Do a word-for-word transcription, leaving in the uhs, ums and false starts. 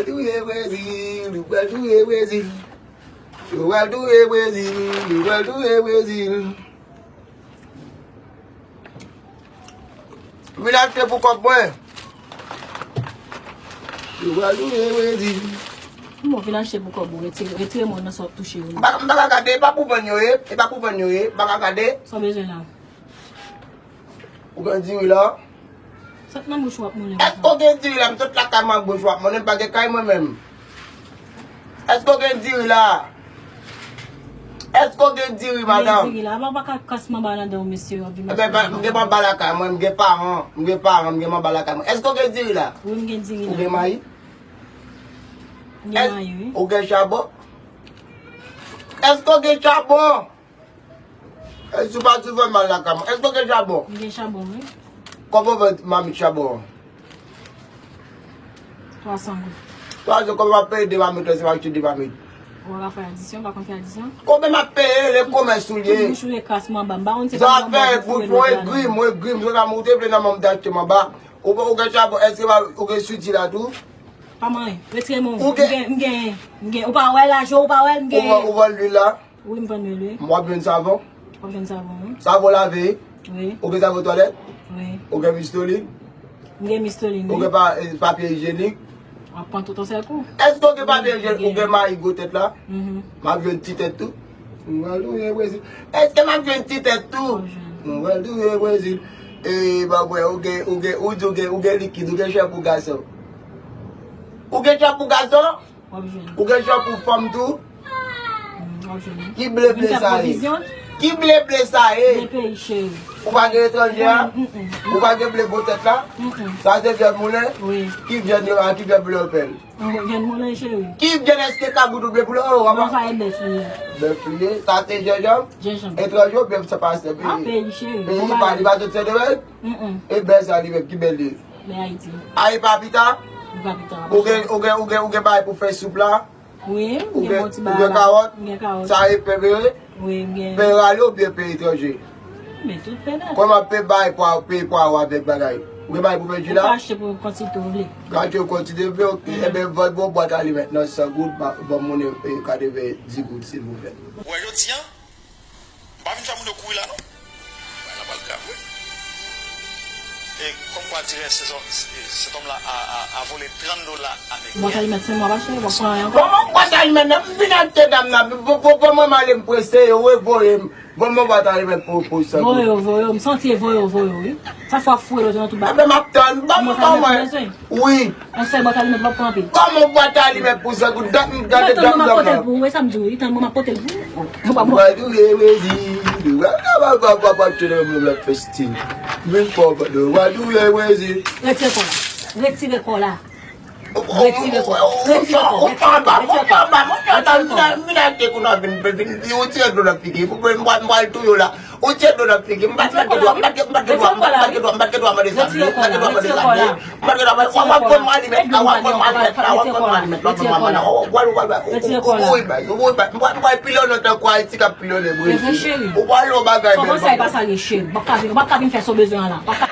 Touye Brezil, ou pral touye Brezil. Ou pral touye Brezil, ou pral touye Brezil. Vin achte pou kòb mwen. Ou pral touye Brezil. Bon, vin achte pou kòb ou, retire, retire mwen nan sa w ap touche yo. M pa, m pa ka gade, e pa pou vann yo ye, e pa pou vann yo ye, m pa ka gade. Sa w bezwen la? Ou gen diri la? Sot nan bouch ou ap moulen konsa. Èske w gen diri la? M sot lakay mwen ak bouch ou ap moulen, m pa gen kay mwen menm. Èske w gen diri la? Èske w gen diri, madanm? M gen diri la. Apa w pa ka kas manba nan dan w, mesye, w ap vin achte manba. Ebyen, m gen manba lakay mwen, m gen paran, m gen paran, m gen manba lakay mwen. Èske w gen diri la? Wi, m gen diri la. Ou gen mayi? M gen mayi, wi. Ou gen chabon? Èske w gen chabon? Èske w pa sou fè mal lakay mwen? Èske w gen chabon? M gen chabon, wi. Kòman w vann mamit chabon an? Twa san goud. Twa san, kòman w ap peye de mamit la, si w achte de mamit? Ou pa ka fè adisyon, ou pa konn fè adisyon? Konbyen m ap peye, le komès ou l ye? Tout bouch ou e kras mwen anba. M pa konn si se pa mwen ki foure lòt la. Zafè bouch mwen egri, mwen egri, m sot la, m ou te vle nan mwen, m te achte mwen anba. Ou, ou gen chabon, èske ou gen switi la tou? Pa manyen, retire men w. Ou gen, m gen, m gen, ou pa wè lajan, ou pa wè, m gen. Ou vann, ou vann lwil la? Wi, m vann lwil, wi. M w ap jwenn savon? W ap jwenn savon, wi. Savon lave? Wi. Ou gen savon twalèt? Wi. Ou gen mistolin? M gen mistolin, wi. Ou gen pa, eh, papye ijyenik? W ap pran tout yon sèl kou. Èske ou gen papye ijyenik? Ou gen mayi gwo tèt la? Mhm. M ap jwenn ti tèt tou? M pral touye Brezil. Èske m ap jwenn ti tèt tou? W ap jwenn. M pral touye Brezil. Eh, babwè, ou gen, ou gen, ou di ou gen, ou gen likid, ou gen chanpou gason. Ou gen chanpou gason? W ap jwenn. Ou gen chanpou fanm tou? Mm, w ap jwenn. Ki ble ble sa ye? Ki ble ble sa ye? De peyi, cheri. Ou pa gen etranje a? Mm, mm, mm. Ou pa gen ble gwo tèt la? Mm, mm. Sa se vyàn moulen? Wi. Ki vyàn yo a, ki vyàn moulen yo fè l? Mm, vyàn moulen, cheri. Ki vyàn, èske kabrit ou ble pou lè? Oh, non, sa e bèf li ye. Bèf li ye? Sa se jenjanm? Jenjanm. Etranje oubyen sa pa se peyi? A, peyi, cheri. Peyi pa, li pa sot Sendomeng? Mm, mm. E bèf sa li menm, ki bèf li ye? Bèf Ayiti. A, e pa pita? E pa pita. Ou gen, ou gen, ou gen, ou gen bagay pou fè soup la? Wi, m gen bon ti bagay la. Ou gen kawòt? M gen kawòt. Sa e pepere? Wi, m gen. Peye rale oubyen peye etranje? Men tout peye nèt. Kòman peye bay pwa, peye pwa ou avèk bagay? Ou gen bagay pou fè ji la? Ou ka achte pou kantite ou vle. Ka achte pou kantite ou vle, ok. Mhm. Ebyen, vann bon bwat alimèt nan san goud, ba, ban m monnen, eh, katrevenndis goud, silvouplè. Ou wè jodi a? M pa vin fè moun yo kouri la, non. Bagay la pral grav, wi. E kòm kwa dirè, se zò-, se, se tòm la a, a, a vole trant dola ameriken. Bwat alimèt se mwa pa chè, w ap pran anyen ankò? Kòman bwat alimèt nan? M vin ak te dam nan, pou, pou, pou mwen m ale m prese, yo revoye m. Ban mwen bwat alimèt pou, pou san goud. Voye yo, voye yo, m santi e voye yo, voye yo, wi. Sa fè w ap foure lòt yo nan tout bagay. Ebyen, m ap tann, ban mwen, ban mwen. Wi. Yon sèl bwat alimèt pa pran anpil. Kòman bwat alimèt pou san goud? Dat m gade dat m nan. Tann mwen m ap pote l pou ou, e sa m di w, tann mwen m ap pote l pou ou. Ou pa bon. Mwen di w, e, e, di, di, w ap, w ap, w ap, w ap achte nan menm lòt festin. Vin fò, w ap di w, e, di. Retire kò la. Retire kò la. Retire kò. Retire kò. Retire kò. Retire kò. Retire kò. Vin, vin, vin, ou tire dlo nan figi. Pou mwen, m pral, m pral touye w la. Ou tire dlo nan figi. M pa t, m pa t gen dwa, m pa t gen, m pa t gen dwa, m pa t gen dwa, m pa t gen dwa mande sa. M pa t gen dwa mande sa. M pa t gen dwa mande sa. W ap pran m alimèt la, w ap pran m alimèt la, w ap pran m alimèt la, w ap pran m alimèt la. Ou pral, ou pral, ou pral pilone tankou Ayiti k ap pilone Brezil. Ou pral yon bagay bèl. Kòman sa e pa sa l ye, cheri? W ap ka vin, w ap ka vin fè sa w bezwen an la. W ap ka